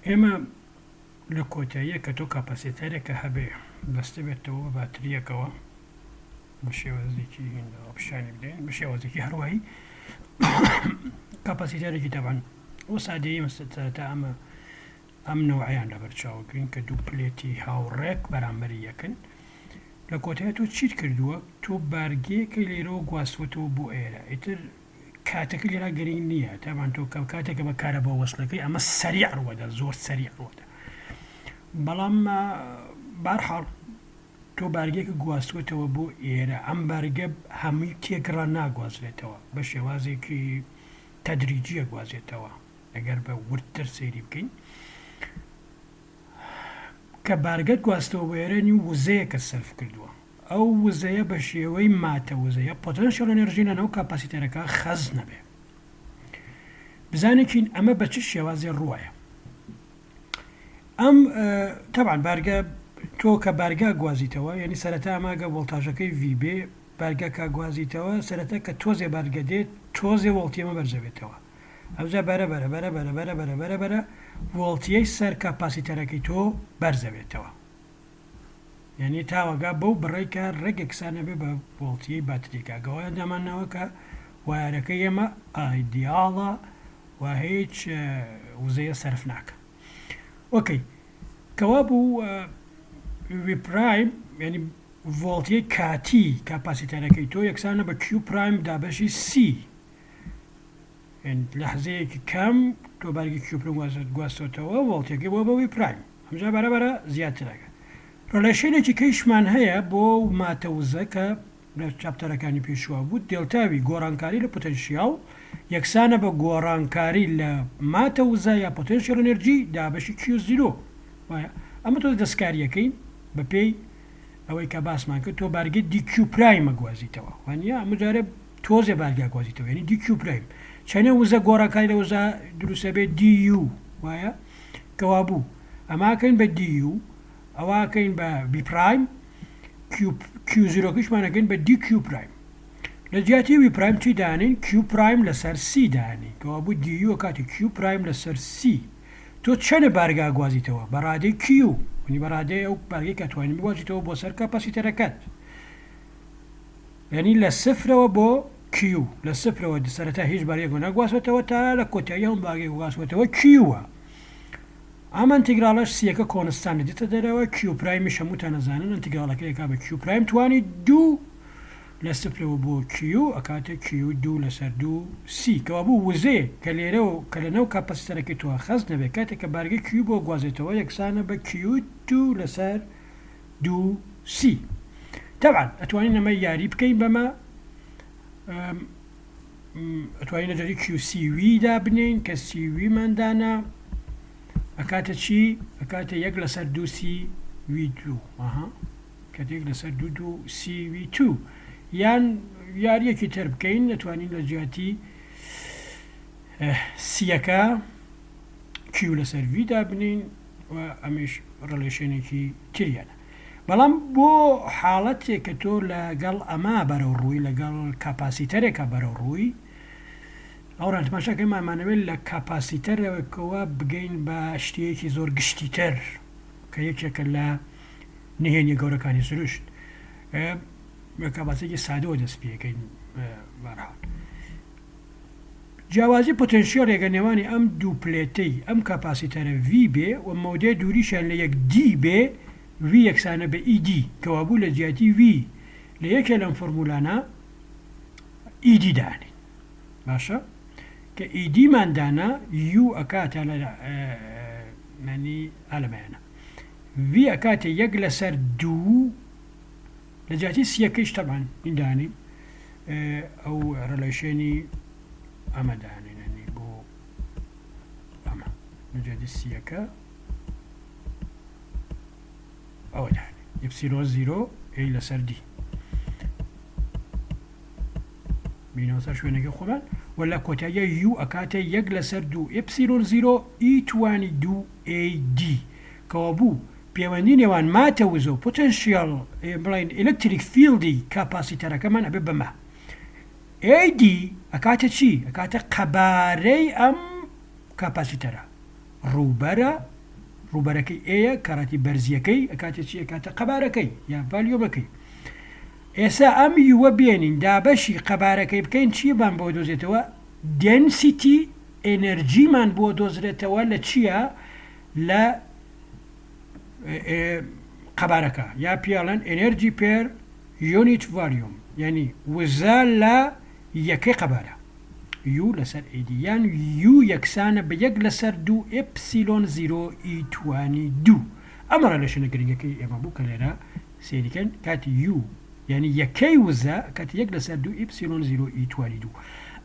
ئێمە لە کۆتاییە کە تۆ capacitor ێکە هەبێ بەستبێتەوە بە باتریەکەوە بە شێوازێکی هیندەوە پیشانی بدەین بە شێوازێکی هەروایی capacitor ێکی تەبان ئەو سادەیە سەرەتا ئەمە ئەم نەوعیان لەبەر چاوگرین کە دوو plate ی هاوڕێک بەرامبەری یەکن لە کۆتایی تۆ چیت کردووە تۆ بارگەیەکەی لێرەوە گواستوەتەوە بۆ ئێرە ئیتر کاتەکە لێرا گرنگ نییە تاوان تۆ کە کاتێکە بە کارەبا وەسلەکەی ئەمە سەریع ڕوەدا زۆر سەریع ڕوەدا بەڵام بارحاڵ تۆ بارگێکە گواستوەتەوە بۆ ئێرە ئەم بارگە هەمووی تێکڕا ناگوازرێتەوە بە شێوازێکی تەدریجیە گوازێتەوە ئەگەر بە وردتر سەیری بکەین کە بارگەت گواستەوە بۆ ئێرە نیو وزەیەکە سەرف کردووە ئەو وزەیە بە شێوەی ماتە وزە یا potential energy لە ناو capacitor ەکە خەز نەبێ. بزانێکین ئەمە بە چ شێوازێ ڕوایە. ئەم تەبعەن بارگە تۆ کە بارگا گوازیتەوە یعنی سەرەتا ئەماگە ڤۆڵتاژەکەی V بێ بارگا کا گوازیتەوە سەرەتا کە تۆزێ بارگە دێت تۆزێ ڤۆڵتی ئەمە بەرزەبێتەوە ئەوجا بەرە بەرە بەرە بەرە بەرە بەرە بەرە بەرە ڤۆڵتیەی سەر capacitor ەکەی تۆ بەرزەبێتەوە. یانی تاوەگا بەو بڕەی کە ڕێک یەکسان ئەبێ بە ڤۆڵتیەی باتریەکە گەوە ئەنجامان ناوە کە wire ەکەی ئێمە ideal ە و هیچ وزەیە سەرف ناکە okay کەوا بوو V prime یعنی ڤۆڵتیەی کاتی capacitor ەکەی تۆ یەکسانە بە Q prime دابەشی C لەحزەیەکی کەم تۆ بارگی Q prime گواستۆتەوە ڤۆڵتیەکەی بۆ بە V prime ئەمجا بەرە بەرە زیاتر ئەکات. relation ێکی کەیشمان هەیە بۆ ماتە وزە کە لە chapter ەکانی پێشووە بوو، delta V گۆڕانکاری لە پۆتەنشیاڵ یەکسانە بە گۆڕانکاری لە ماتە وزە یا potential energy دابەشی Q zero وایە. ئەمە تۆ دەستکاریەکەین بە پێی ئەوەی کە باسمان کرد تۆ بارگەی dQ prime ئەگوازیتەوە وانە ئەمە جارێ تۆزێ بارگە ئەگوازیتەوە یعنی dQ prime چەنێ وزە گۆڕانکاری لە وزە دروستە بێت dU وایە کەوابوو ئەمە ئەکەین بە dU ئەوە ئەکەین بە V prime Q Q zero کەشمان ئەکەین بە dQ prime لە جیاتی V prime چی دانین Q prime لەسەر C دانین کەوابوو dU ئەکاتە Q prime لەسەر C تۆ چەنە بارگە ئەگوازیتەوە بە ڕادەی Q ینی بە ڕادەی ئەو بارگەی کە توانی بگوازیتەوە بۆ سەر capacitor ەکەت یعنی لە سفرەوە بۆ Q لە سفرەوە سەرەتا هیچ بارێک ناگوازێتەوە تا لە کۆتایی هەم بارگەی گواستوەتەوە Q ە ئەم integral ەش C یەکە constant دێتە دەرەوە Q prime یش هەمووتان ئەزانن integral ەکە ئەکا بە Q prime توانی دوو لە سفرەوە بۆ Q ئەکاتە Q دوو لەسەر دوو C کەوابوو وزەیەک کە لێرەوە کە لەناو capacitor ەکەی تۆ خەست نەبێت کاتێک کە بارگەی Q بۆ گوازێتەوە یەکسانە بە Q دوو لەسەر دوو C تەبعەن ئەتوانین ئەمە یاری بکەین بەمە ئەتوانین لە جۆری Q C V دابنێین کە C V مان دانا ئەکاتە چی ئەکاتە یەک لەسەر دوو C V دوو ئەها کە یەک لەسەر دوو دوو C V two یان یاریەکی تر بکەین دەتوانین لە جیاتی C یەکە Q لەسەر V دابنین و ئەمیش relation ێکی تریانە بەڵام بۆ حاڵەتێک کە تۆ لەگەڵ ئەما بەرەو ڕووی لەگەڵ capacitor ێکا بەرەو ڕووی ئەوڕان تماشاکەی مامانەوێت لە capacitor ەکەوە بگەین بە شتەیەکی زۆر گشتیتر کە یەکێکە لە نهێنیە گەورەکانی سروشت کاباسێکی سادەوە دەست پێەکەین بارحاڵ جیاوازی پۆتێنشیەڵ ێگە نێوانی ئەم دوو plate ەی ئەم capacitor ە V بێ و مەودای دووریشیان لە یەک D بێ، V یەکسانە بە E D، کەوابوو لە جیاتی V لە یەکێ لەم فۆرمولانە E D دانێین. باشە کە E D مان دانا U ئەکاتە لە مانی ئالەمەیانە V ئەکاتە یەک لەسەر دوو لە جیاتی C یەکەیش تەبعەن این دانین ئەو relation ی ئەمە دانین ینی بۆ ئەمە لە جیاتی C یەکە ئەوە دانین epsilon zero A لەسەر D بینەوە سەر شوێنەکە خۆمان و لە کۆتاییە U ئەکاتە یەک لەسەر دوو epsilon zero E توانی دوو A D کەوابوو پێوەندی نێوان ماتە وزە و پۆتەنشیاڵ بڵێین electric field ی capacitor ەکەمان ئەبێ بەمە. A D ئەکاتە چی؟ ئەکاتە قەبارەی ئەم capacitor ە، ڕووبەرە. ڕووبەرەکەی A یە کەڕەتی بەرزیەکەی ئەکاتە چی ئەکاتە قەبارەکەی یا volume ەکەی ئێستا ئەم U ە بێنین دابەشی قەبارەکەی بکەین چیمان بۆ دۆزێتەوە density energy مان بۆ دۆزرێتەوە لە چییە لە قەبارەکە یا پێڵێن energy per unit volume یعنی وزە لە یەکەی قەبارە U لەسەر AD یان U یەکسانە بە یەک لەسەر دوو epsilon zero E توانی دوو. ئەمە relation ە گرنگەکەی ئێمە بوو کە لێرە سەیری کەن کاتی U یانی یەکەی وزە کاتی یەک لەسەر دوو epsilon zero E توانی دوو.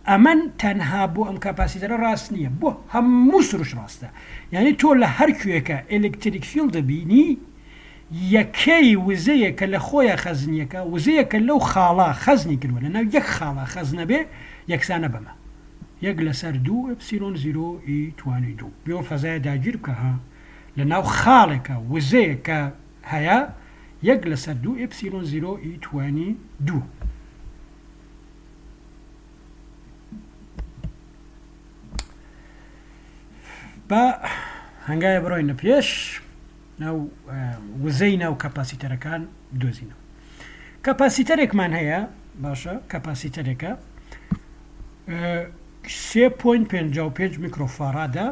ئەمە تەنها بۆ ئەم capacitor ە ڕاست نییە بۆ هەموو سروش ڕاستە. یانی تۆ لە هەر کوێکە electric field بینی یەکەی وزەیەک کە لە خۆیا خەزنیەکە، وزەیەک کە لەو خاڵە خەزنی کردوە، لە ناو یەک خاڵا خەزنەبێ، یەکسانە بەمە، یەک لەسەر دوو epsilon zero E توانی دوو. بێ ئەو فەزایە داگیر بکە ها، لە ناو خاڵێکا وزەیەک کە هەیە، یەک لەسەر دوو epsilon zero E توانی دوو. با هەنگاوێ بڕۆینە پێش. ناو وزەی ناو capacitor ەکان بدۆزینەوە. capacitor ێکمان هەیە باشە capacitor ێکە 3.55 microfarad ە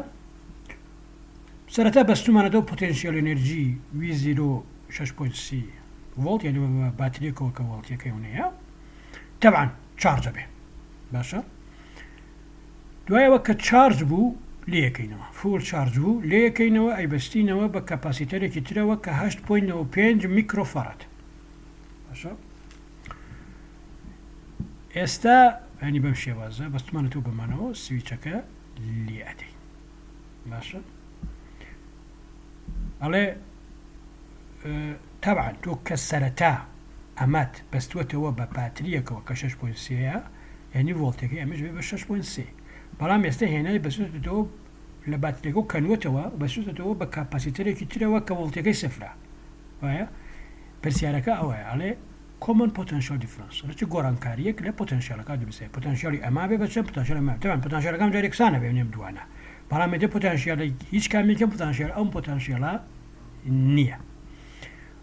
سەرەتا بەستومانەتەوە potential energy V zero 6.3 ڤۆڵت یعنی باتریەکەوە کە ڤۆڵتیەکەی هەیە تەبعەن charge ە بێ باشە دوای ئەوە کە charge بوو لێیەکەینەوە full charge بوو لێیەکەینەوە ئەیبەستینەوە بە capacitor ێکی ترەوە کە 8.95 microfarad باشە ئێستا ینی بەم شێوازە بەستمانەتەوە بەمانەوە سویچەکە لێ ئەدەین باشە ئەڵێ تەبعەن تۆ کە سەرەتا ئەمەت بەستوەتەوە بە پاتریەکەوە کە شەش point سێیە یانی ڤۆڵتەکەی ئەمەش بێ بە شەش point سێ بەڵام ئێستا هێنای بەستوەتەوە لە باتریەکە و کەنوەتەوە بەستوەتەوە بە capacitor ێکی ترەوە کە ڤۆڵتەکەی سفرە وایە پرسیارەکە ئەوەیە ئەڵێ common potential difference چ گۆڕانکاریەک لە potential ەکە دروستە potential ی ئەما بێ بە چەند potential ئەما تەبعەن potential ەکان جارێک یەکسانە بێ نێم دوانە بەڵام ئێتە potential ی هیچ کامێکیان potential ئەم potential ە نییە.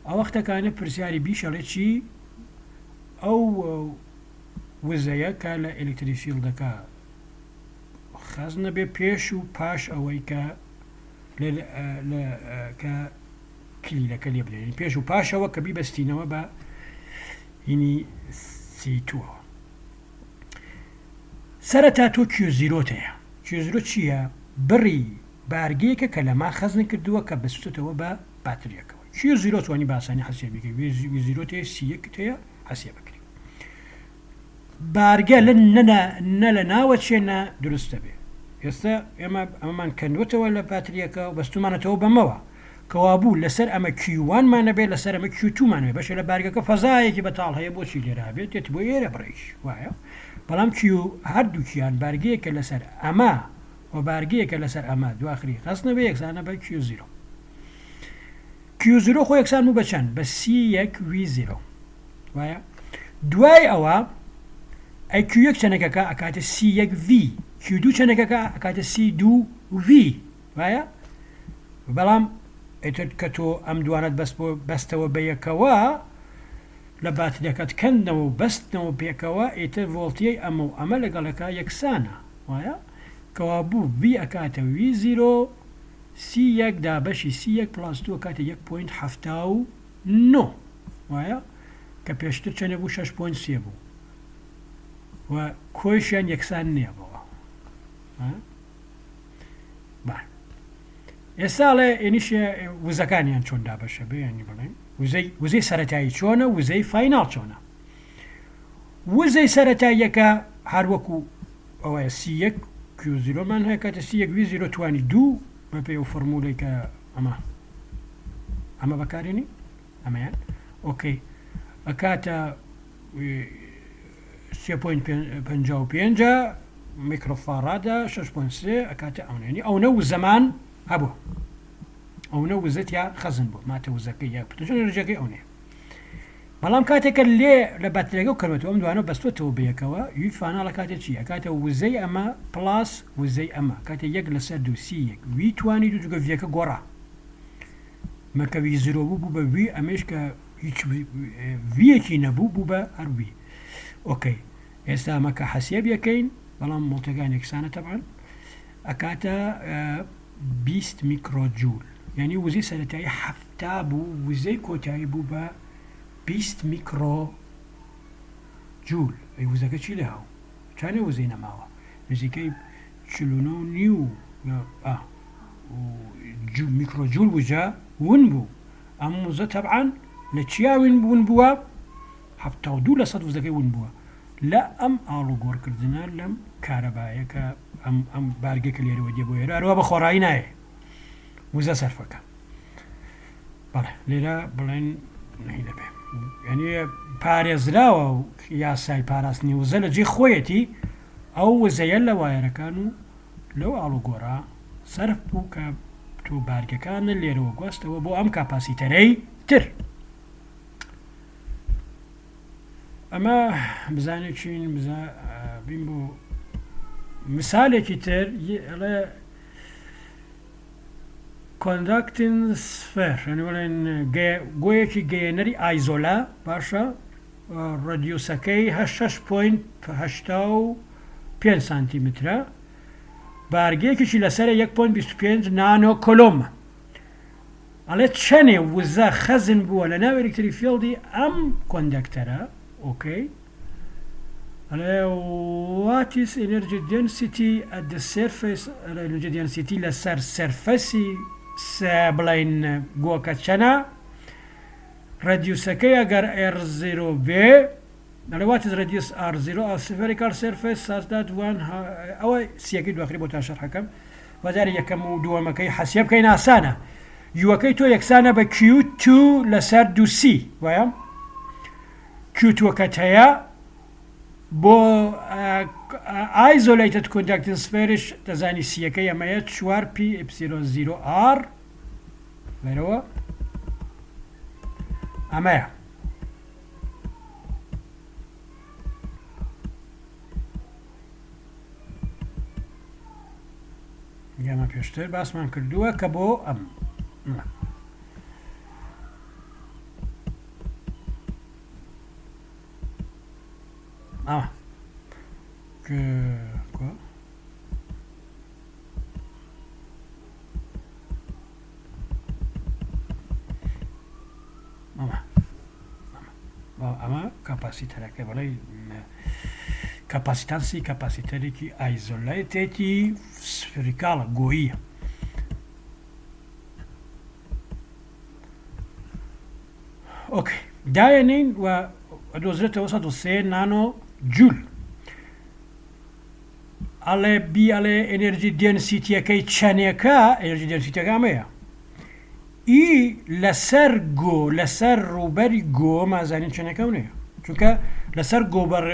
ئەوەختەکانە پرسیاری بیش ئەڵێ چی ئەو وزەیە کە لە electric field ەکە خەزنە بێ پێش و پاش ئەوەی کە کە کلیلەکە لێ بدەین پێش و پاشەوە کە بیبەستینەوە بە هینی C two ەوە سەرەتا تۆ Q zero ت هەیە Q zero چییە؟ بڕی بارگەیەکە کە لەما خەزن کردووە کە بەستوتەوە بە باتریەکەوە Q zero توانی بە ئاسانی حەسێ بکەی V zero ت هەیە C یەکت هەیە حەسێ بکری بارگە لە نە نە لە ناوەچێ نە دروست دەبێ ئێستا ئێمە ئەمەمان کەندوەتەوە لە باتریەکە و بەستومانەتەوە بەمەوە کەوابوو لەسەر ئەمە Q one مان ئەبێ لەسەر ئەمە Q two مان ئەبێ بەشێ لە بارگەکە فەزایەکی بەتاڵ هەیە بۆچی لێرە ئەبێت دێت بۆ ئێرە بڕێکی وایە بەڵام Q هەردووکیان بارگەیەکە لەسەر ئەمە و بارگەیەکە لەسەر ئەمە دواخری خەست نەبێ یەکسانە بە Q zero Q zero خۆ یەکسان بوو بە چەند بە C یەک V zero وایە دوای ئەوە ئەی Q یەک چەنەکەکە ئەکاتە C یەک V Q دوو چەنەکەکە ئەکاتە C دوو V وایە بەڵام ئیتر کە تۆ ئەم دوانەت بەست بۆ بەستەوە بە یەکەوە لە باتریەکەت کەندنەوە و بەستنەوە پێکەوە ئیتر ڤۆڵتیەی ئەمە و ئەمە لەگەڵەکە یەکسانە وایە کەوابوو V ئەکاتە V zero C یەک دابەشی C یەک plus دوو ئەکاتە یەک point 79 وایە کە پێشتر چەنێ بوو شەش point سێ بوو و کۆیشیان یەکسان نییە بەوە با ئێستا ئەڵێ ئێنیشێ وزەکانیان چۆن دابەشە بێ ینی بڵێن وزەی وزەی سەتایی چۆنە وزەی final چۆنە وزەی سەتاییەکە هەروەکو ئەوەیە C یەک Q zero مان هەیە کاتە C یەک V zero توانی دوو بەپێ و فەرموولەی کە ئەمە ئەمە بەکارێنی ئەمەیان okay ئەکاتە سێ point 55 microfarad ە شەش point سێ ئەکاتە ئەونە یعنی ئەونە وزەمان هەبوو ئەونە وزە تیا خەزن بوو ماتە وزەکەی یا potential energy ەکەی ئەونەیە بەڵام کاتێکە لێ لە باتریەکە کەوێتەوە ئەم دوانە بەستێتەوە بەیەکەوە U final کاتێ چی ئەکاتە وزەی ئەمە plus وزەی ئەمە کاتێ یەک لەسەر دوو C یەک V توانی دوو جگە V یەکە گۆڕا. ئەمە کە V zero بوو بوو بە V ئەمەیش کە هیچ V یەکی نەبوو بوو بە هەر V. Okay ئێستا ئەمە کە حەسێب یەکەین بەڵام مۆڵتەکان یەکسانە تەبعەن ئەکاتە 20 میکرۆجول یعنی وزەی سەرەتایی حەفتا بوو وزەی کۆتایی بوو بە 20 میکرۆ جول ئەی وزەکە چی لێ هاو چانێ وزەی نەماوە نزیکەی 49 و نیو میکرۆجول وزە ون بوو ئەم وزە تەبعەن لە چیا ون بووە 72% وزەکەی ون بووە لە ئەم ئاڵوگۆڕکردنە لەم کارەبایە کە ئەم ئەم بارگە کە لێرەوە دێ بۆ ئێرە ئەروا بە خۆڕایی نایێ وزە سەرفەکە بەڵێ لێرە بڵێن نهی دەبێ یعنی پارێزراوە و یاسای پاراستنی وزە لە جێ خۆیەتی ئەو وزەیە لە وایەرەکان و لەو ئاڵوگۆڕە سەرف بوو کە تۆ بارگەکانە لێرەوە گواستەوە بۆ ئەم capacitor ەی تر. ئەمە بزانێ چین بزا بین بۆ مثالێکی تر ئەڵێ conducting sphere یعنی بڵێن گۆیەکی گەیەنەری ئایزۆلا باشە radius ەکەی 6.85 سانتیمترە بارگەیەکیشی لەسەرە 1.25 nano coulomb ە ئەڵێ چەنێ وزە خەزن بووە لە ناو electric field ی ئەم conductor ە okay ئەڵێ what is energy density at the surface energy density لەسەر surface ی بڵین گۆکە چەنە radius ەکەی ئەگەر R zero بێ دەڵێ what is radius R zero of spherical surface such that one ئەوە سیەکەی دواخری بۆتان شەرحەکەم بەجارێ یەکەم و دووەمەکەی حەسیە بکەین ئاسانە U ەکەی تۆ یەکسانە بە Q two لەسەر دوو C وایە Q two ەکەت هەیە بۆ isolated conducting sphere ش دەزانی C ەکەی ئەمەیە چوار pi epsilon zero R لێرەوە ئەمەیە ئێمە پێشتر باسمان کردووە کە بۆ ئەم ئا ئەمە capacitor ەکە بڵێ capacitance ی capacitor ێکی isolated ی spherical ە گۆییە. Okay دایەنین و ئەدۆزرێتەوە 103 nano joule ئەڵێ B ئەڵێ energy density یەکەی چەنێکە energy density ەکە ئەمەیە E لەسەر گۆ لەسەر ڕووبەری گۆ مازانین چەنێکە و نیە چونکە لەسەر گۆ بەر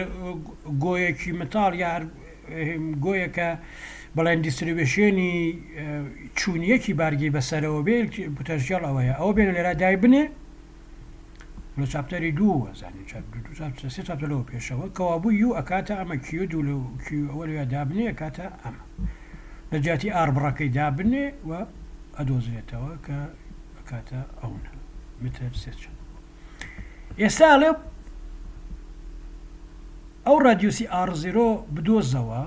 گۆیەکی متاڵ یا هەر گۆیەکە بڵێن distribution ی چوونیەکی بارگەی بەسەرەوە بێ potential ئەوەیە ئەوە بێنە لێرا دای بنێ لە chapter ی دوو زانین سێ chapter لەوە پێشەوە کەوابوو U ئەکاتە ئەمە Q دوو لە Q ئەوە لەوێ دابنێ ئەکاتە ئەمە لە جیاتی R بڕەکەی دابنێ و ئەدۆزرێتەوە کە ئەکاتە ئەونە متر سێ چەند ئێستا ئەڵێ ئەو radius ی R zero بدۆزەوە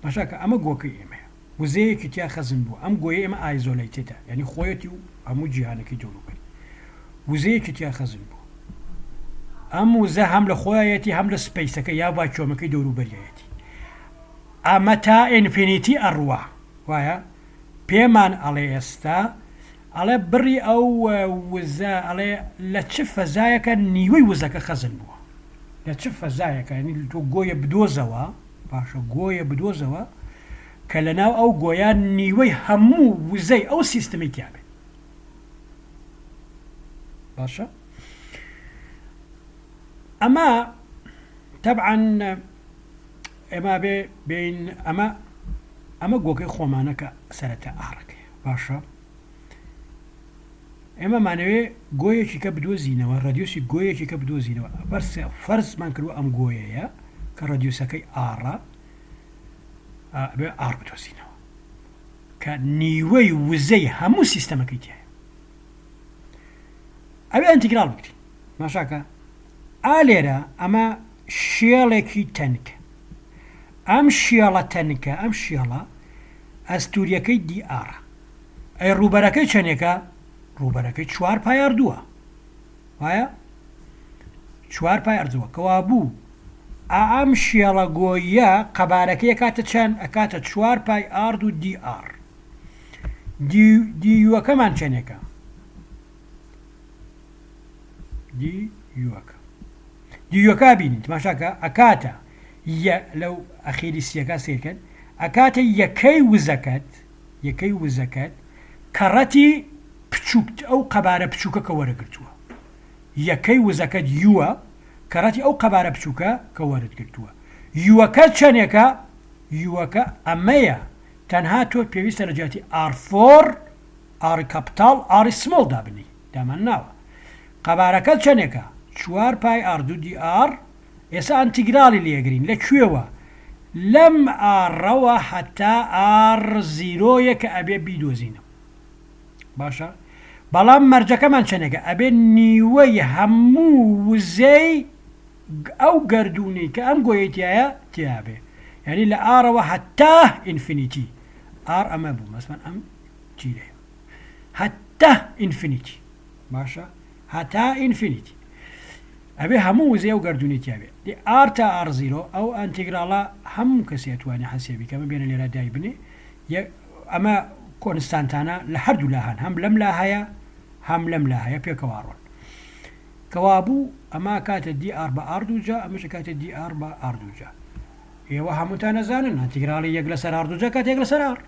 باشە کە ئەمە گۆکەی ئێمەیە وزەیەکی تیا خەزن بوو ئەم گۆیە ئێمە isolated ە یعنی خۆیەتی و هەموو جیهانەکەی دەوروبەری وزەیەکی تیا خەزن بوو ئەم وزە هەم لە خۆیەتی هەم لە space ەکە یا vacuum ەکەی دەوروبەریەتی ئەمە تا infinity ئەڕوا وایە پێمان ئەڵێ ئێستا ئەڵێ بڕی ئەو وزە ئەڵێ لە چ فەزایەکە نیوەی وزەکە خەزن بووە لە چ فەزایەکە یعنی تۆ گۆیە بدۆزەوە باشە گۆیە بدۆزەوە کە لەناو ئەو گۆیە نیوەی هەموو وزەی ئەو سیستمی تیا بێت باشە ئەمە تەبعەن ئێمە بێ بین ئەمە ئەمە گۆکەی خۆمانە کە سەرەتا R ەکەیە باشە ئێمە مانەوێ گۆیەکی کە بدۆزینەوە radius ی گۆیەکی کە بدۆزینەوە فەرزمان کردوە ئەم گۆیەیە کە radius ەکەی R ە ئەبێ R بدۆزینەوە کە نیوەی وزەی هەموو سیستەمەکەی تایە. ئەبێ ئەنتیگراڵ بکرین. ماشاکە ئا لێرە ئەمە shell ێکی تەنکە. ئەم shell ە تەنکە، ئەم shell ە ئەستووریەکەی dr ە. ئەی ڕووبەرەکەی چەنێکە؟ ڕووبەرەکەی چوار pi r دووە. وایە؟ چوار pi r دووە. کەوابوو ئا ئەم shell ە گۆییە قەبارەکەی ئەکاتە چەند؟ ئەکاتە چوار pi r دوو dr. دی du ەکەمان چەنێکە؟ du ەکە du ەکە بینین تماشاکە ئەکاتە یە لەو ئەخیری سیەکە سیرکەن ئەکاتە یەکەی وزەکەت یەکەی وزەکەت کەڕەتی بچووک ئەو قەبارە بچووکە کە وەرەگرتووە یەکەی وزەکەت U ە کەڕەتی ئەو قەبارە بچووکە کە وەرت گرتووە U ەکە چەنێکە U ەکە ئەمەیە تەنها تۆ پێویستە لە جیاتی R four R capital r small دابنێی دامان ناوە قەبارەکەت چەنێکە چوار pi r دوو dr ئێستا ئەنتیگراڵی لێگرین لە کوێوە لەم r ەوە هەتا r zero یە کە ئەبێ بیدۆزینەوە باشە بەڵام مەرجەکەمان چەنێکە ئەبێ نیوەی هەموو وزەی ئەو گەردوونەی کە ئەم گۆیەی تیایە تیابێ یعنی لە r ەوە هەتا infinity r ئەمە بوو مەسمەن ئەم تیرەیە هەتا infinity باشە هەتا infinity ئەبێ هەموو وزەی ئەو گەردوونەی تیابێ دی r تا r zero ئەو ئەنتیگراڵە هەموو کەسی ئەتوانێ حەسێبی کە ئەمە بێنە لێرە دای بنێ ئەمە constant انە لە هەردوو لا هەن هەم لەم لا هەیە هەم لەم لا هەیە پێکەوە ڕۆن کەوابوو ئەمە کاتە dr بە r دووجا ئەمەش کاتە dr بە r دووجا ئێوە هەمووتان ئەزانن ئەنتیگراڵی یەک لەسەر r دووجا کاتە یەک لەسەر r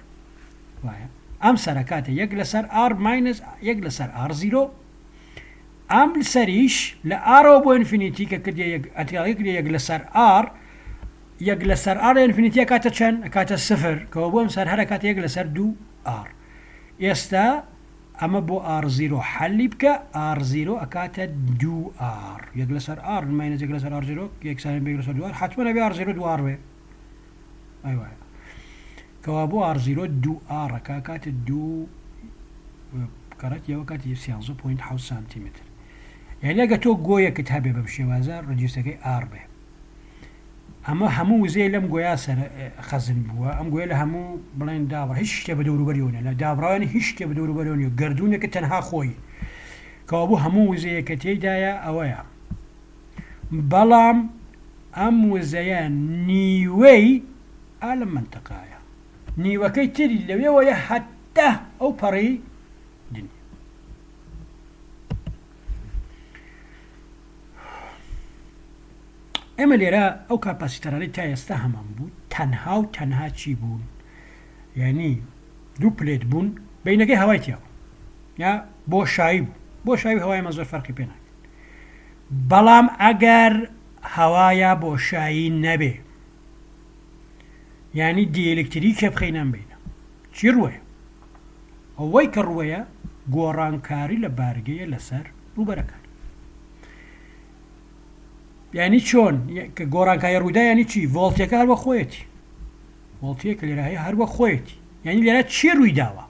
وایە ئەم سەرە کاتە یەک لەسەر r minus یەک لەسەر r zero ئەم سەریش لە r ەوە بۆ infinity کە کردی یەک ئەنتیگراڵی کردی یەک لەسەر r یەک لەسەر r infinity ئەکاتە چەند ئەکاتە سفر کەەوە بۆ ئەم سەر هەر ئەکاتە یەک لەسەر دوو r ئێستا ئەمە بۆ r zero حەلی بکە r zero ئەکاتە دوو r یەک لەسەر r minus یەک لەسەر r zero یەکسانە بە یەک لەسەر دوو r حتمما ئەبێ r zero دوو r بێ ئەی وایە کەوا بۆ r zero دوو r ئەکا کاتە دوو کەڕەت یەوە کاتی سیانزە point حەوت سانتیمەتر یعنی ئەگە تۆ گۆیەکت هەبێ بەم شێوازە radius ەکەی r بێ ئەمە هەموو وزەی لەم گۆیا سەر خەزن بووە ئەم گۆیە لە هەموو بڵێن دابڕ هیچ شتێ بە دەوروبەریەوە نیە لە دابڕاوانی هیچ شتێ بە دەوروبەرەوە نیە گەردوونێکە تەنها خۆی کەوابوو هەموو وزەیە کە تێیدایە ئەوەیە بەڵام ئەم وزەیە نیوەی ئا لەم مەنتەقایە نیوەکەی تری لەوێوەیە هەتا ئەو پەڕی دنیا. ئێمە لێرە ئەو capacitor انەی تا ئێستا هەمان بوو تەنها و تەنها چی بوون یعنی دوو plate بوون بینەکەی هەوای تیا بوو یا بۆشایی بوو بۆشایی و هەوای مە زۆر فەرقی پێ ناکرد بەڵام ئەگەر هەوا یا بۆشایی نەبێ یعنی dielectric ە بخەینە ئەم بینە چی ڕوەیە ئەوەی کە ڕوەیە گۆڕانکاری لە بارگەیە لەسەر ڕووبەرەکان یانی چۆن کە گۆڕانکاری ڕوودا یانی چی ڤۆڵتەکە هەر وەک خۆیەتی ڤۆڵتەکە لێرە هەیە هەر وەک خۆیەتی یانی لێرە چی ڕووی داوە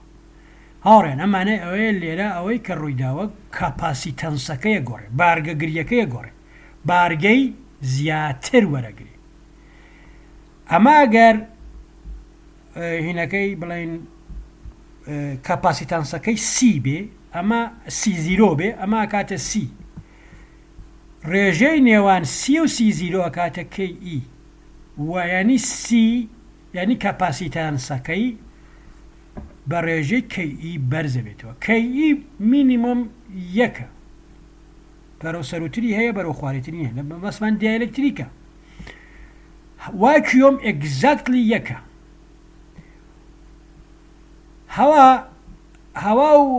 هاوڕێن ئەمانەی ئەوەیە لێرە ئەوەی کە ڕووی داوە capacitance ەکەیە گۆڕێ بارگەگریەکەیە گۆڕێ بارگەی زیاتر وەرەگرێ ئەمە ئەگەر هینەکەی بڵین capacitance ەکەی C بێ ئەمە C zero بێ ئەمە کاتە C ڕێژەی نێوان C و C zero ئەکاتە KE و یانی C یانی capacitance ەکەی بە ڕێژەی KE بەرزەبێتەوە KE minimum یەکە بەرەو سەروتری هەیە بەرەو خوارێتری نیە لە مەبەستمان dielectric ە vacuum exactly یەکە هەوا هەوا و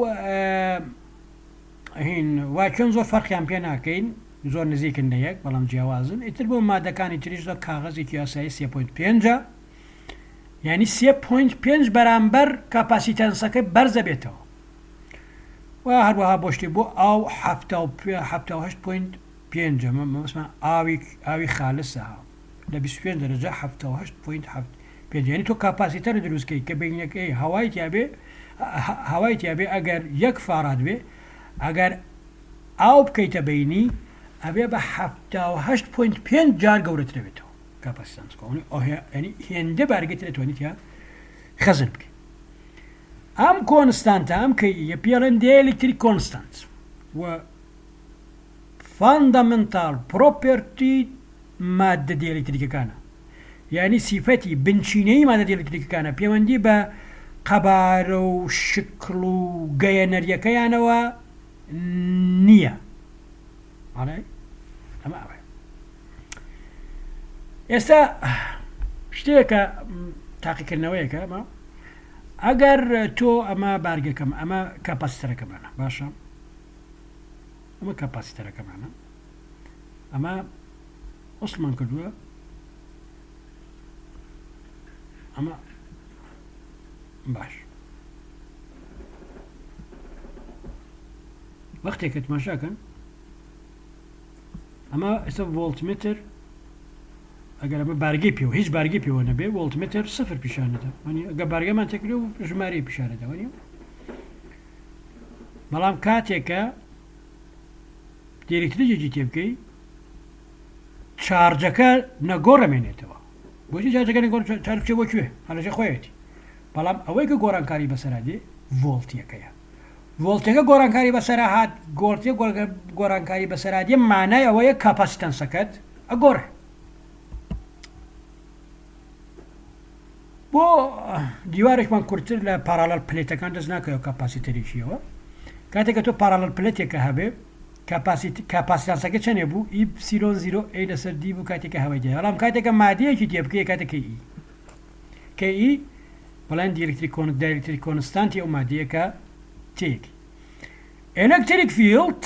هین vacuum زۆر فەرقیان پێ ناکەین زۆر نزیکن لە یەک بەڵام جیاوازن ئیتر بۆ مادەکانی تریش زۆر کاغەزێکی ئاسایی سێ point پێنجە یعنی سێ point پێنج بەرامبەر capacitance ەکەی بەرزە بێتەوە و هەروەها بۆ شتێ بۆ ئاو هەشت point پێنجە مەبەستمان ئاوی ئاوی خالصە لە 25 دەرەجە 78 point حەفت پێنج یعنی تۆ capacitor دروست کەی کە بینەکەی هەوای تیابێ هەوای تیابێ ئەگەر یەک farad بێ ئەگەر ئاو بکەیتە بەینی ئەبێ بە 78 point پێنج جار گەورەترە بێتەوە capacitance ینی هێندە بارگەتر ئەتوانیت یا خەزن بکەیت. ئەم constant ە ئەم Ke یە پێڵێن dielectric constant و fundamental property ماددە دیەلەکتریکەکانە یانی سیفەتی بنچینەیی مادە دیەلەکتریکەکانە پێوەندی بە قەبارە و شکڵ و گەیەنەریەکەیانەوە نییە. ئەڵێ ئەمە ئەوەیە. ئێستا شتێکە تاقیکردنەوەیەکە ئەمە ئەگەر تۆ ئەمە بارگەکەم ئەمە capacitor ەکەمانە باشە ئەمە capacitor ەکەمانە ئەمە وەسڵمان کردووە ئەمە باش وەختێک کە تماشاکەن ئەمە ئێستا ڤۆڵتمتر ئەگەر ئەمە بارگەی پێوە هیچ بارگەی پێوە نەبێ ڤۆڵتمتر سفر پیشانەدە وەنی ئەگە بارگەمان تێکرێ و ژمارەی پیشانەدە وەنی بەڵام کاتێکە دیەلەکتریکێکی تێ بکەی charge ەکە نەگۆڕەمێنێتەوە بۆچی charge ەکە نەگۆڕ charge بچێ بۆ کوێ هەرەژە خۆیەتی بەڵام ئەوەی کە گۆڕانکاری بەسەرا دێ ڤۆڵتیەکەیە ڤۆڵتەکە گۆڕانکاری بەسەرا هات گۆڵتیە گۆڕانکاری بەسەرا دێ مانای ئەوەیە capacitance ەکەت ئەگۆڕێ بۆ دیوارێکمان کورتتر لە parallel plate ەکان دەست ناکەوێت capacitor ێکیەوە کاتێک کە تۆ parallel plate ێکە هەبێ capacitance ەکە چەنێ بوو epsilon zero A لەسەر d بوو کاتێکە هەوای دێ بەڵام کاتێکە مادەیەکی تێ بکەی کاتێک Ke Ke بەڵێن dielectric con dielectric constant ی ئەو مادەیەکە تێک electric field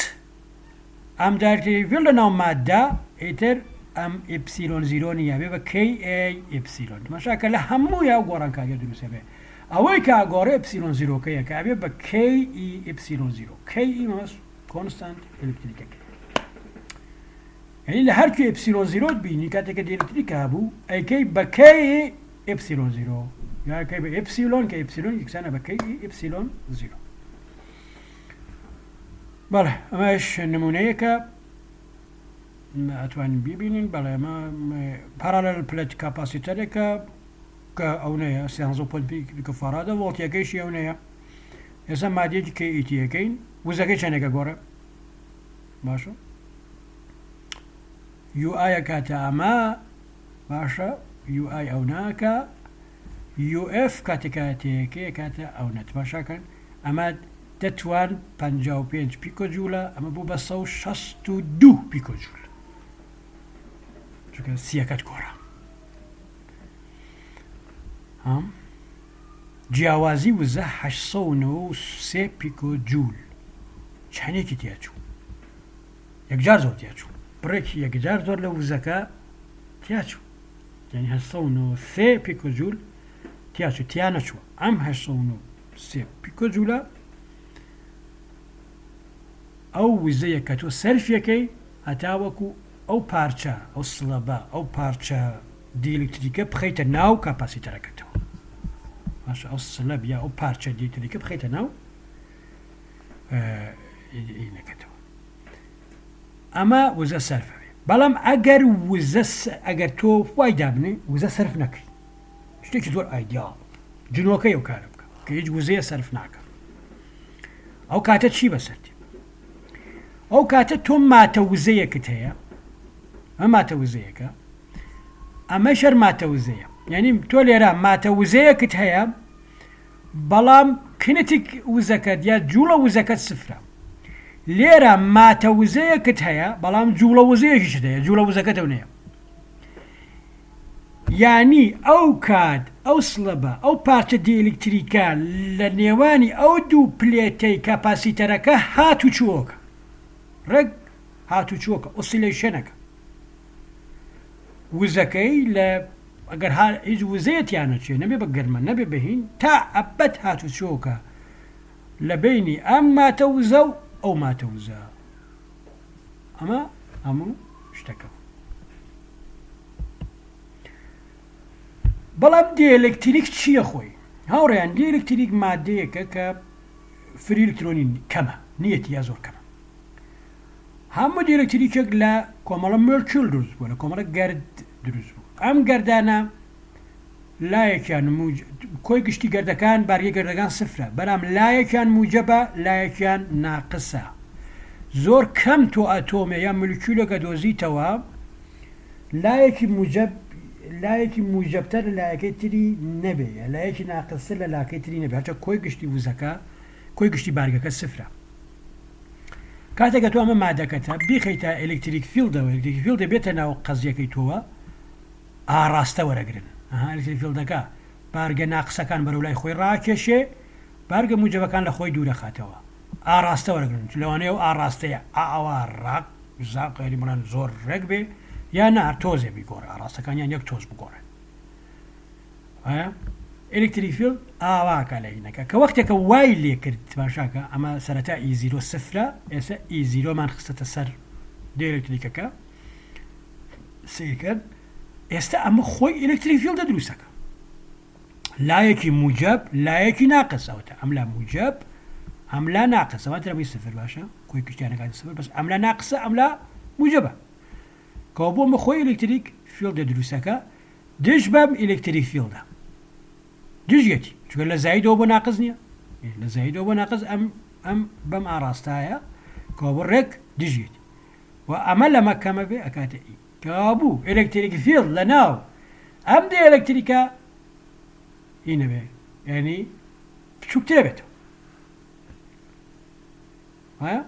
ئەم dielectric field لە ناو ماددە ئیتر ئەم epsilon zero نییە بێ بە Ke epsilon تماشا کە لە هەموو یا گۆڕانکاریە دروستە بێ ئەوەی کە گۆڕێ epsilon zero کەیە کە ئەبێ بە Ke epsilon zero Ke مەبەست constant ئەلکتریکەکە یعنی لە هەر کوێ epsilon zero ت بینی کاتێک کە dielectric هەبوو ئەیکەی بە Ke epsilon zero یا کەی بە ئپسیلۆن کە ئپسیلۆن یەکسانە بە Ke epsilon zero. بەڵێ ئەمەش نمونەیەکە ئەتوانین بیبینین بەڵێ ئەمە parallel plate capacitor ێکە کە ئەونەیە سیانزە point پێنج picofarad ە ڤۆڵتیەکەیشی ئەونەیە ئێستا مادەیەکی Ke تیەکەین وزەکەی چەندێکە گۆڕێ باشە UI کاتە ئەمە باشە UI ئەو ناکە UF کاتێکە تێیەکەیە کاتە ئەونە تماشاکەن ئەمە دەتوان 55 picojoule ە ئەمە بوو بە 162 picojoule چونکە سیەکەت گۆڕا هەم جیاوازی وزە 893 picojoule چەندێکی تیاچوو یەکجار زۆر تیاچوو بڕێکی یەکجار زۆر لە وزەکە تیاچوو یانی 893 picojoule تیاچوو تیا نەچووە ئەم 893 picojoule ە ئەو وزەیە کە تۆ سەرفیەکەی هەتاوەکو ئەو پارچە ئەو slab ە ئەو پارچە dielectric ە بخەیتە ناو capacitor ەکەتەوە باشە ئەو slab یا ئەو پارچە dielectric ە بخەیتە ناو نەکەتەوە ئەمە وزە سەرفە بێ بەڵام ئەگەر وزە ئەگەر تۆ وای دابنێ وزە سەرف نەکەی شتێکی زۆر ئایدیاڵ جنۆکەی ئەو کارە بکە کە هیچ وزەیە سەرف ناکە ئەو کاتە چی بەسەر دێ ئەو کاتە تۆ ماتە وزەیەکت هەیە ئەمە ماتە وزەیەکە ئەمە شەر ماتە وزەیە یعنی تۆ لێرە ماتە وزەیەکت هەیە بەڵام kinetic وزەکەت یا جوڵە وزەکەت سفرە. لێرە ماتە وزەیەکت هەیە بەڵام جوڵە وزەیەکیشت هەیە جوڵە وزەکەت ئەو نەیە. یانی ئەو کات ئەو slab ە ئەو پارچە dielectric ە لە نێوانی ئەو دوو plate ەی capacitor ەکە هاتوچۆکە ڕێک هاتوچۆکە oscillation ەکە. وزەکەی لە ئەگەر هیچ وزەیە تیا نەچێ نەبێ بە گەرمە نەبێ بە هین تا ئەبەد هاتوچۆکە لە بەینی ئەم ماتە وزە و ئەو ماتە وزە ئەمە هەموو شتەکە بەڵام dielectric چییە خۆی هاوڕێیان dielectric مادەیەکە کە free ئەلکترۆنی کەمە نیەتی یا زۆر کەمە. هەموو دیلەکتریکێک لە کۆمەڵە مۆلکیول دروست بووە، لە کۆمەڵە گەرد دروست بوو. ئەم گەردانە لایەکیان موج کۆی گشتی گەردەکان بارگەی گەردەکان سفرە، بەلام لایەکیان موجەبە لایەکیان ناقسە. زۆر کەم تۆ ئەتۆمێ یا مولکیولێک ئەدۆزیتەوە لایەکی موجەب لایەکی موجەبتر لە لایەکەی تری نەبێ یا لایەکی ناقستر لە لاکەی تری نەبێ هەرچە کۆی گشتی وزەکە کۆی گشتی بارگەکە سفرە. کاتێک کە تۆ ئەمە مادەکەتە بیخەیتە electric field ەوە electric field بێتە ناو قەزیەکەی تۆوە ئاڕاستە وەرەگرن ئەها electric field ەکە بارگە ناقسەکان بەرەو لای خۆی ڕاکێشێ بارگە موجەبەکان لە خۆی دوورەخاتەوە ئاڕاستە وەرەگرن لەوانەیە ئەو ئاڕاستەیە ئاوا ڕاق زاق یانی بڵێن زۆر ڕێک بێ یا نا تۆزێ بیگۆڕێ ئاڕاستەکانیان یەک تۆز بگۆڕێن وایە electric field ئاواکە لە هینەکە کە وەختێکە وای لێکرد تماشاکە ئەمە سەرەتا E zero سفرە ئێستا E zero مان خستەتە سەر dielectric ەکە سیرکرد ئێستا ئەمە خۆی electric field ە دروستەکە لایەکی موجب لایەکی ناقس ئەوتە ئەم لا موجب ئەم لا ناقس ئەوە ترەمی سفر باشە کۆی گشتیانەکانی سفر بەس ئەم لا ناقسە ئەم لا موجبە کەەوە بۆ مە خۆی electric field ە دروستەکە دژ بەم electric field ە دژیەتی چونکە لە زایدەوە بۆ ناقس نییە لە زایدەوە بۆ ناقس ئەم ئەم بەم ئاڕاستایە کەوابوو ڕێک دژیەتی و ئەمە لەمە کەمە بێ ئەکاتە E کەوابوو electric field لە ناو ئەم dielectric ە هی نەبێ یعنی بچووکترە بێتەوە وایە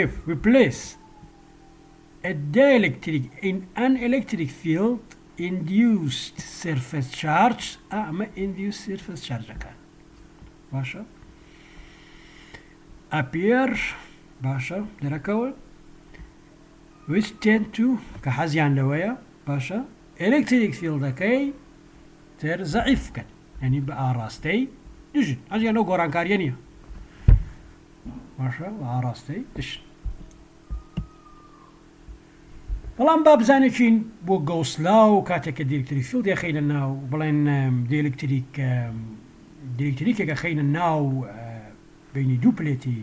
If we place A dielectric in an electric field induced surface charge ئا ئەمە induced surface charge ەکان باشە appear باشە دەرەکەون which tend to کە حەزیان لەوەیە باشە electric field ەکەی تر زەعیف بکەن یعنی بە ئاڕاستەی دژن حەزیان لەو گۆڕانکاریە نییە باشە بە ئاڕاستەی دژن بەڵام با بزانێکین بۆ Gauss law کاتێک کە dielectric field ێ خەینە ناو بڵێن dielectric dielectric ێک خەینە ناو بینی دوو plate ی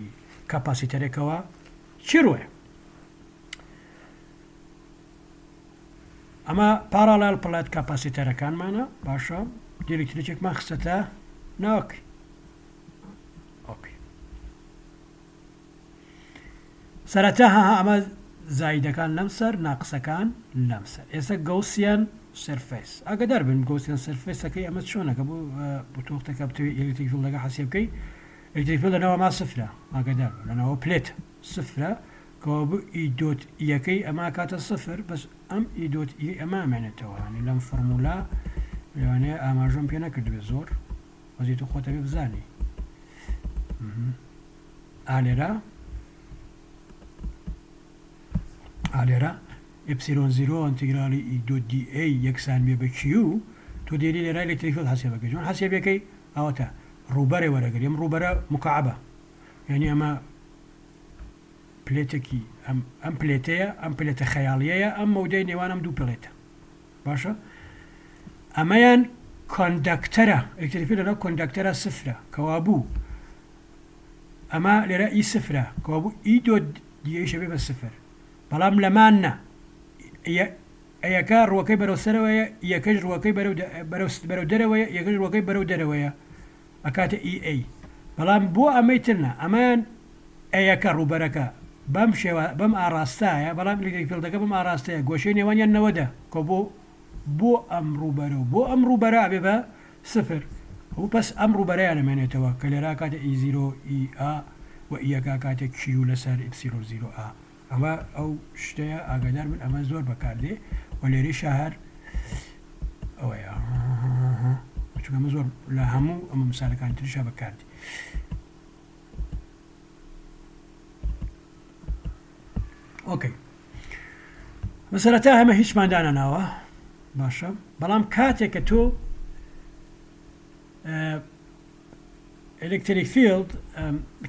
capacitor ێکەوە چی ڕوێ ئەمە parallel plate capacitor ەکانمانە باشە dielectric ێکمان خستەتە ناوک okay سەرەتا ها ئەمە زایدەکان لەم سەر ناقسەکان لەم سەر ئێستا Gaussian surface ئاگادار بن Gaussian surface ەکەی ئەمە چۆنەکە بۆ بۆ تۆختەکە بتەوێت electric field ەکە حەسێ بکەی electric field لەناوە ما سفرە ئاگادار بن لەناوە plate سفرە کەوا بوو E dot E یەکەی ئەمە کاتە سفر بەس ئەم E dot E ئەمە ئەمێنێتەوە ینی لەم فۆرمولا لەوانەیە ئاماژەم پێ نەکردبێت زۆر وەزی تۆ خۆتە بێ بزانی ئا لێرە ئا لێرە epsilon zero ئەنتیگرالی E dot dA یەکسان بێ بە Q تۆ دێری لێرە electric field حەسێ بەکەی چۆن حەسێ بەکەی ئەوەتە ڕووبەرێ وەرەگری ئەم ڕووبەرە مکعبە یعنی ئەمە plate ێکی ئەم ئەم plate ەیە ئەم plate ە خەیاڵیەیە ئەم مەودای نێوان ئەم دوو plate ە باشە ئەمەیان conductor ە electric field لەناو conductor ە سفرە کەوابوو ئەمە لێرە E سفرە کەوابوو E dot dA یشە بێ بە سفر بەڵام لەمان نا A یەکە ڕووەکەی بەرەو سەرەوەیە یەکەش ڕووەکەی بەرەو بەرەو دەرەوەیە یەکەش ڕووەکەی بەرەو دەرەوەیە ئەکاتە E A بەڵام بۆ ئەمەی تر نا ئەمەیان A یەکە ڕووبەرەکە بەم شێوە بەم ئاڕاستایە بەڵام electric field ەکە بەم ئاڕاستەیە گۆشەی نێوانیان نەوەدە کە بۆ بۆ ئەم ڕووبەرە و بۆ ئەم ڕووبەرە ئەبێ بە سفر و پس ئەم ڕووبەرەیان ئەمێنێتەوە کە لێرە ئەکاتە E zero E A و E یەکە ئەکاتە Q لەسەر epsilon zero A ئەمە ئەو شتەیە ئاگادار بن ئەمە زۆر بەکاردێ و لێرەیشا هەر ئەوەیە چونکە ئەمە زۆر لە هەموو ئەمە مثالەکانی تریشا بەکاردێ okay سەرەتا ئەمە هیچمان دانەناوە باشە بەڵام کاتێک کە تۆ electric field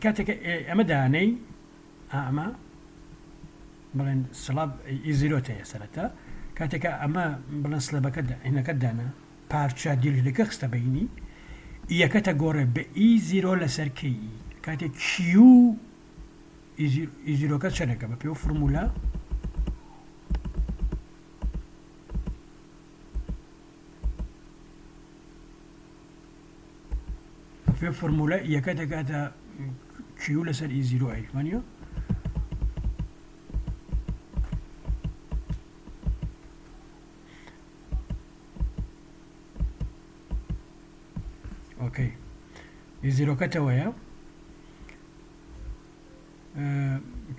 کاتێک ئەمە دانەی ئەمە بڵێن slab E zero ت هەیە سەرەتا کاتێکە ئەمە بڵێن slab ەکە هینەکە دانا پارچە dielectric ەکە خستە بینی یەکەتە گۆڕێ بە E zero لەسەر K کاتێک Q. E zero کە چەنێکە بە پێ فورمولە بە پێ فورمولە یەکە دەکاتە Q لەسەر E zero A وانە؟ okay E zero کەتەوەیە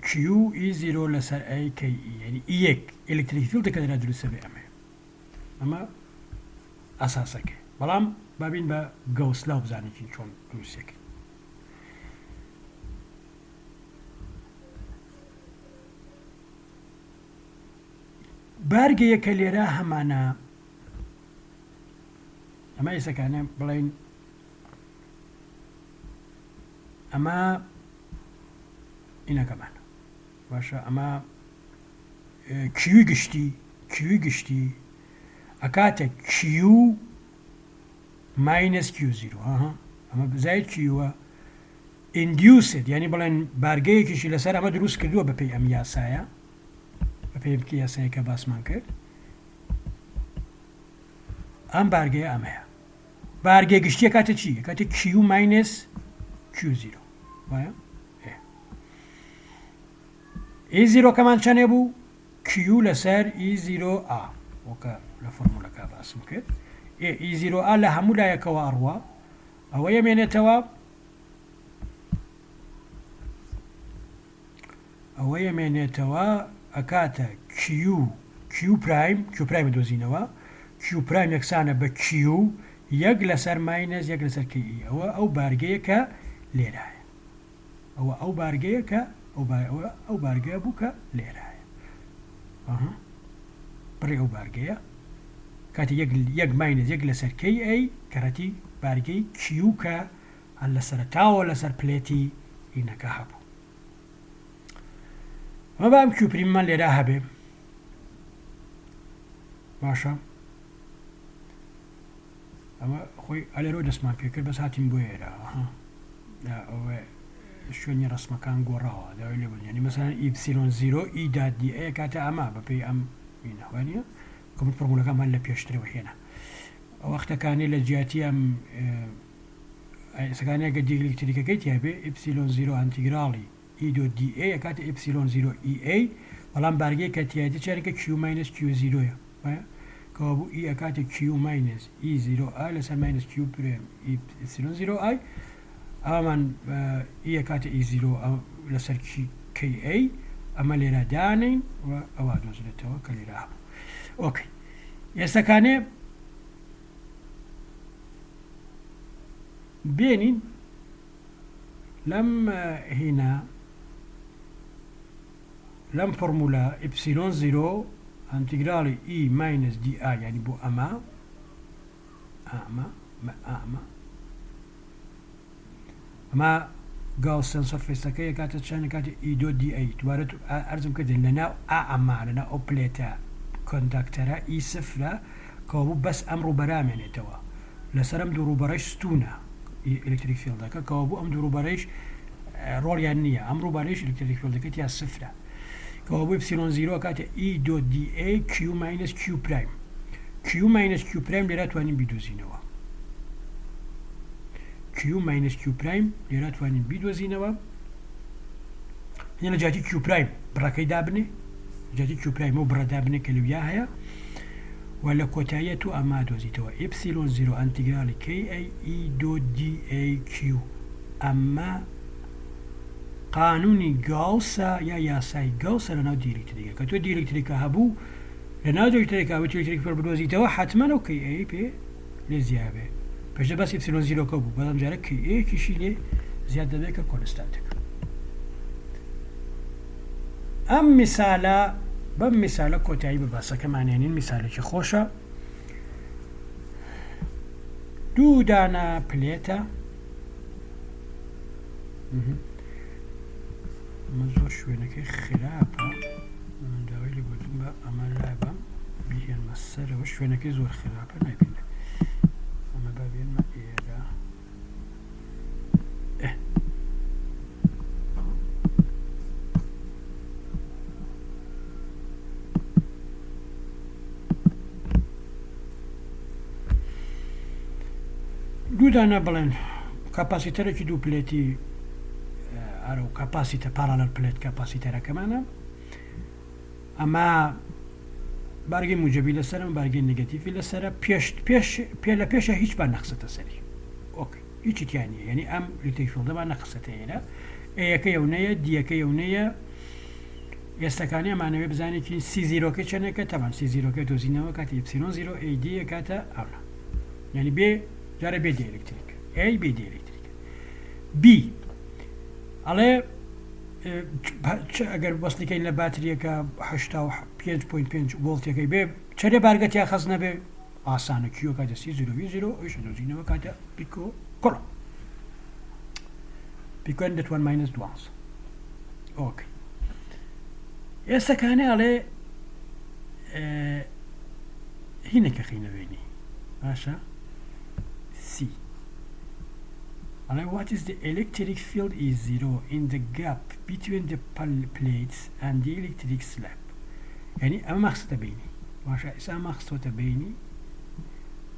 Q E zero لەسەر A K E یعنی یەک electric field ەکە لەرا دروستە بێ ئەمەیە ئەمە ئەساسەکەی بەڵام بابین بە Gauss law بزانێکین چۆن دروستەکەی بارگەیە کە لێرە هەمانە ئەمە ئێسەکانە بڵین ئەمە ئینەکەمان باشە ئەمە Q ی گشتی Q ی گشتی ئەکاتە Q minus Q zero ها ئەمە بزای Q ە induced یعنی بڵێن بارگەیەکیشی لەسەر ئەمە دروست کردووە بەپێی ئەم یاسایە بەپێی بکە یاسایە کە باسمان کرد ئەم بارگەیە ئەمەیە بارگەی گشتیە کاتە چی کاتە Q minus Q zero وایە E zero کەمان چەنێ بوو Q لەسەر E zero A وەکە لە فۆرمولەکە باسم کرد ئێ E zero A لە هەموو لایەکەوە ئەڕوا ئەوە یەمێنێتەوە ئەوە یەمێنێتەوە ئەکاتە Q Q prime Q prime دۆزینەوە Q prime یەکسانە بە Q یەک لەسەر minus یەک لەسەر K E ئەوە ئەو بارگەیە کە لێرایە ئەوە ئەو بارگەیە کە ئەو ئەوە ئەو بارگەیە بوو کە لێرایە ئەها بڕی ئەو بارگەیە کاتی یەک یەک minus یەک لەسەر K A کەڕەتی بارگەی Q کە هەر لە سەرەتاوە لەسەر plate ی ئینەکە هەبوو ئەمە با ئەم Q prime مان لێرا هەبێ باشە ئەمە خۆی ئەلێرۆ دەستمان پێکرد بەس هاتین بۆ ئێرە ئەوە شوێنی ڕسمەکان گۆڕاوە داوای لێ بوون یعنی مەسەلەن epsilon zero E dot d A کاتە ئەمە بەپێی ئەم وینەوانە کە فۆرمولەکەمان لە پێشترەوە هێنا وەختەکانی لە جیاتی ئەم ئێسەکانە گە dielectric ەکەی تیابێ epsilon zero ئەنتیگراڵی E dot d A ئەکاتە epsilon zero E A بەڵام بارگەی کە تیایەتی چارەکە Q minus Q zero یە وایە کەوابوو E ئەکاتە Q minus E zero A لەسەر minus Q prime epsilon zero A ئەمان E ئەکاتە E zero لەسەر K A ئەمە لێرە دانین و ئەوە دۆزرێتەوە کە لێرە هەبوو okay ئێستەکانێ بێنین لەم هینا لەم فۆرمولە epsilon zero ئەنتیگراڵی E minus d A یعنی بۆ ئەمە ئەمە ئەمە ئەمە Gaussian surface ەکە یکاتە چەند کاتە E dot d A دووارە ئەرزم کردن لە ناو ئا ئەمە لە ناو ئەو plate ە conductor ە E سفرە کەوابوو بەس ئەم ڕووبەرە ئەمێنێتەوە لەسەر ئەم دوو ڕووبەرەش ستوونە electric field ەکە کەوابوو ئەم دوو ڕووبەرەیش ڕۆڵیان نییە ئەم ڕووبەرەیش electric field ەکە تیا سفرە کەوابوو epsilon zero کاتە E dot d A Q minus Q prime Q minus Q prime لێرا توانین بیدۆزینەوە Q minus Q prime لێرا توانین بیدۆزینەوە لە جیاتی Q prime بڕەکەی دابنێ جیاتی Q prime و بڕە دابنێ کە لەویا هەیە و لە کۆتاییە تۆ ئەمە دۆزیتەوە epsilon zero ئەنتیگرالی K A E dot d A Q ئەمە قانونی گاوسە یا یاسای گاوسە لەناو dielectric ە کە تۆ dielectric ە هەبوو لەناو dielectric ە electric field بدۆزیتەوە حتمما ئەو K A پێ لێ زیابێ پێشتر بەس epsilon zero کە بوو بەڵام جارە K A کیشی لێ زیاد دەبێت کە constant ێک ئەم میسالە بەم میسالە کۆتایی بە باسەکەمانێنین میسالێکی خۆشە دوو دانە plate ە ئەمە زۆر شوێنەکەی خراپە من داوای لێبوردن بە ئەمە لابەم بیهێنمە سەرەوە شوێنەکەی زۆر خراپە نابینێت ئەمە با بێنمە ئێرە ئێ. دانە بڵێن capacitor ێکی دوو plate ی ئارە و capacitor parallel plate capacitor ەکەمانە ئەمە بارگەی موجەبی لەسەرم بارگەی negative ی لەسرە پێش پێش پێ لە پێشە هیچمان نەخستە سەری okay هیچی تیا نییە یعنی ئەم electric field ەمان نەخستە ئێرە A یەکە یەونەیە D یەکە یەونەیە ئێستەکانی ئەمانەوێ بزانێکی C zero کەی چەندێکە تەبان C zero کەی دۆزینەوە کاتی epsilon zero A D کاتە ئەونا یعنی بێ جارە بێ dielectric ئەی بێ dielectric B ئەڵێ ئەگەر وەستیکەین لە باتریەکە 5.5 ڤۆڵتەکەی بێ چەرێ بارگە تیا خەز نەبێ ئاسانە Q کاتە C zero V zero ئەوش دۆزینەوە کاتە pico coulomb pico دەتوان minus دوانزە okay ئێستا کانێ ئەڵێ هینێکە خینە بینی باشە C ئەڵێ what is the electric field is zero in the gap between the plates and the electric slab یعنی ئەمە مەخستە بینی باشە ئێستا ئەمە خستۆتە بینی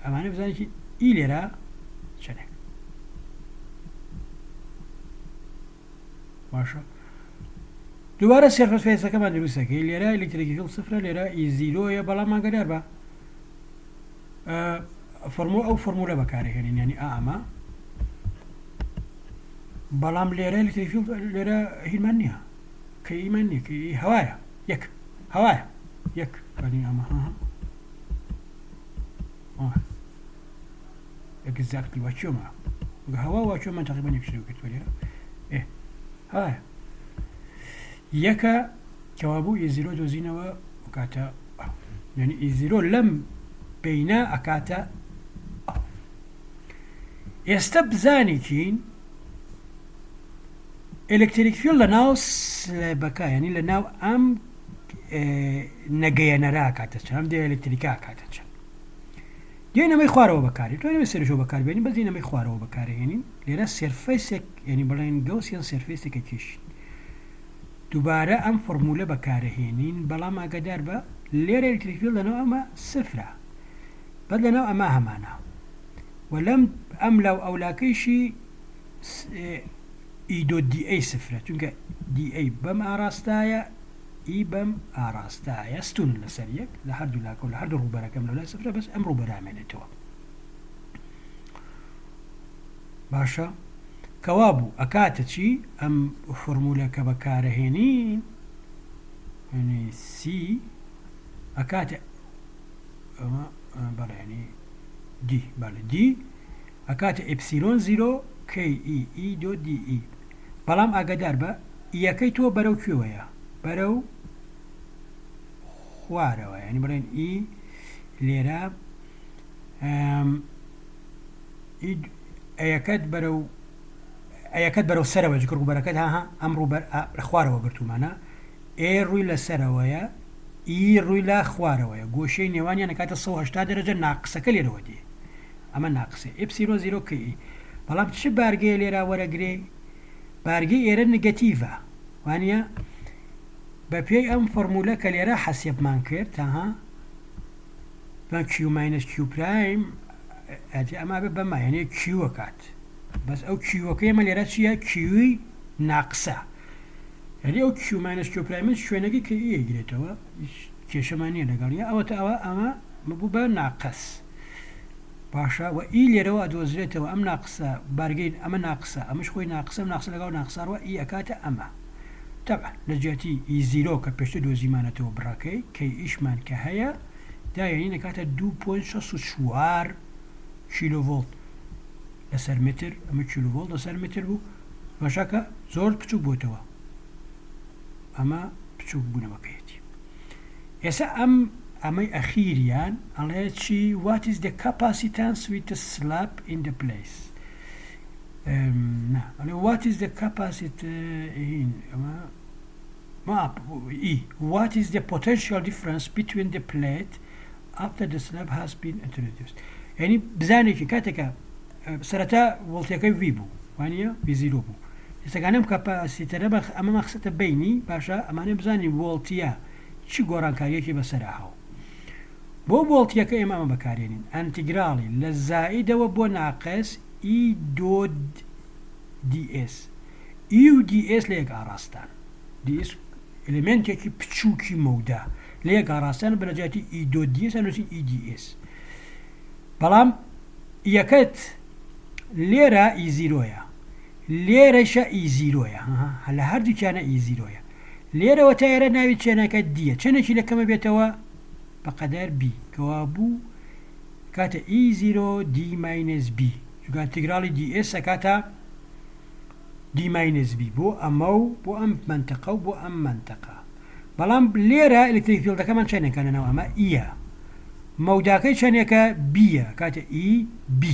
ئەمانە بزانێکی E لێرە چەندێک باشە دووبارە surface ەکەمان دروستەکەی لێرە electric field سفرە لێرە E zero یە بەڵام ئاگادار بە فۆرمۆ ئەو فۆرمولە بەکارهێنین ینی ئا ئەمە بەڵام لێرە electric field لێرە هیمان نییە کە ئیمان نییە کە هەوایە یەک هەوایە یەک ئەمە ها exactly vacuum ە هەوا vacuum تقریبا یەک شتێک کردووە لێرە ئێ هەوایە یەکە کەوابوو E zero دۆزینەوە ئەکاتە یعنی E zero لەم بینە ئەکاتە ئێستا بزانێکین electric field لە ناو slab ەکە ینی لە ناو ئەم نەگەیەنەرا کاتە چەند ئەم dielectric ا کاتە چەند دێنەمەی خوارەوە بەکاری توانەوە سەرشەوە بەکاربێنین بەس دێنەمەی خوارەوە بەکارهێنین لێرە surface ێک یعنی بڵێن Gaussian surface ێکە کێشین دووبارە ئەم فۆرمولە بەکارهێنین بەڵام ئاگادار بە لێرە electric field لەناو ئەمە سفرە بەس لەناو ئەمە هەمانە و لەم ئەم لاو ئەولاکەیشی E dot dA سفرە چونکە dA بەم ئاراستایە E بەم ئاراستایە ستون لەسەر یەک لە هەردوو لاکە و لە هەردوو ڕووبەرەکەم لەلای سفرە بەس ئەم ڕووبەرە ئامێنێتەوە باشە کەوا بوو ئەکاتە چی ئەم فۆرمولە کە بەکارەهێنین ینی C ئەکاتە ئەمە بەڵێ ینی D بەڵێ D ئەکاتە epsilon zero K E E dot dA بەڵام ئاگادار بە یەکەی تۆ بەرەو کوێوەیە بەرەو خوارەوە ینی بڵێن E لێرە ئەیەکەت بەرەو ئەیەکەت بەرەو سەرەوە جکە ڕووبەرەکەت ها ئەم ڕووبەر لە خوارەوە گرتومانە A ڕووی لە سەرەوەیە E ڕووی لە خوارەوەیە گۆشەی نێوانیان ئەکاتە 180 دەرەجە ناقسەکە لێرەوە دێ ئەمە ناقسە epsilon zero K E بەڵام چ بارگەیە لێرە وەرەگرێ بارگەی ئێرە negative ە وانە بە پێی ئەم فۆرمولە کە لێرە حەسێبمان کرد ها بە Q minus Q prime ئەتی ئەما بێ بەما یعنی Q کات بەس ئەو Q ەکەی ئەمە لێرە چییە Q ی ناقسە یعنی ئەو Q minus Q prime شوێنەکەی کە E گرێتەوە کێشەمان نییە لەگەڵ ئەوەتە ئەوە ئەمە ببوو بە ناقس باشە و E لێرەوە ئەدۆزرێتەوە ئەم ناقسە بارگەی ئەمە ناقسە ئەمەش خۆی ناقسە ناقسە لەگەڵ ناقساڕوە E ئەکاتە ئەمە تەبعا لە جیاتی E zero کە پێشتر دۆزیمانەتەوە بڕەکەی کەی ئیشمان کە هەیە دایانی نەکاتە 2.64 کیلۆڤۆڵت لەسەر متر ئەمە کیلۆڤۆڵت لەسەر متر بوو باشەکە زۆر بچوک بۆتەوە ئەمە بچوک بوونەوەکەیەتی ئێستا ئەم ئەمەی ئەخیریان ئەڵێ چی what is the capacitance with the slab in the place نا ئەڵێ what is the capacity هین ئەمە ما E what is the potential difference between the plate after the slab has been introduced یعنی بزانێکی کاتێکە سەرەتا وڵتەکەی V بوو وانە V zero بوو ئێستاکانم capacitor ە بەخ ئەمە مەخسەتە بینی باشە ئەمانە بزانین وڵتیە چی گۆڕانکاریەکی بەسەرا هاو بۆ ڤۆڵتیەکە ئێمە ئەمە بەکارێنین ئەنتیگراڵی لە زائیدەوە بۆ ناقس. E dot dS. E و dS لە یەک ئاڕاستان. dS element ێکی بچووکی مەودا لە یەک ئاڕاستان بە لەجیاتی E dot dS ئەنووسین E dS. بەڵام یەکەت لێرە E zero یە لێرەشە E zero یە ها لە هەردووکیانە E zero یە لێرەوە تا ئێرە ناوی چێنەکە D یە چەنێکی لە کەمە بێتەوە بەقەدەر B کەوابوو کاتە E zero D minus B چونکە ئەنتیگراڵی dS ئەکاتە D minus B بۆ ئەمە و بۆ ئەم مەنتەقە و بۆ ئەم مەنتەقە بەڵام لێرە electric field ەکەمان چەنێکە لەناو ئەمە E یە مەوداکەی چەنێکە B یە کاتە E B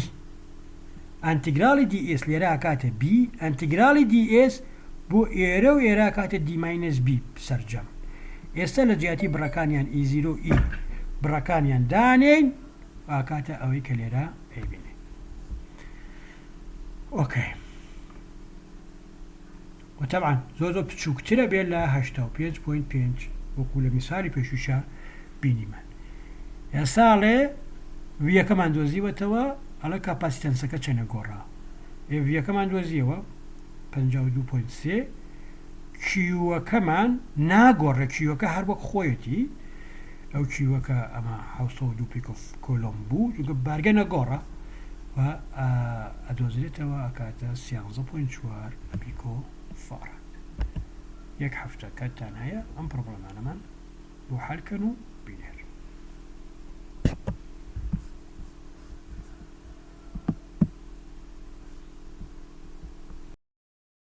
ئەنتیگراڵی dS لێرە ئەکاتە B ئەنتیگراڵی dS بۆ ئێرە و ئێرە ئەکاتە D minus B سەرجەم ئێستا لە جیاتی بڕەکانیان E zero E بڕەکانیان دانێین ئاکاتە ئەوەی کە لێرە ئەیبینێ okay و تەبعەن زۆر زۆر بچووکترە بێت لە 85.5 وەکو لە میسالی پێشووشا بینیمان ئێستا ئەڵێ V یەکەمان دۆزیوەتەوە ئەڵێ capacitance ەکە چەنە گۆڕا ئێ V یەکەمان دۆزیەوە 52.3 Q ەکەمان ناگۆڕێ Q ەکە هەر وەک خۆیەتی ئەو Q ەکە ئەمە 702 pico coulomb بوو چونکە بارگە نەگۆڕە و ئەدۆزرێتەوە ئەکاتە 13.4 pico farad. یەک هەفتە کاتتان هەیە ئەم problem انەمان بۆ حەل کەن و بینێرن.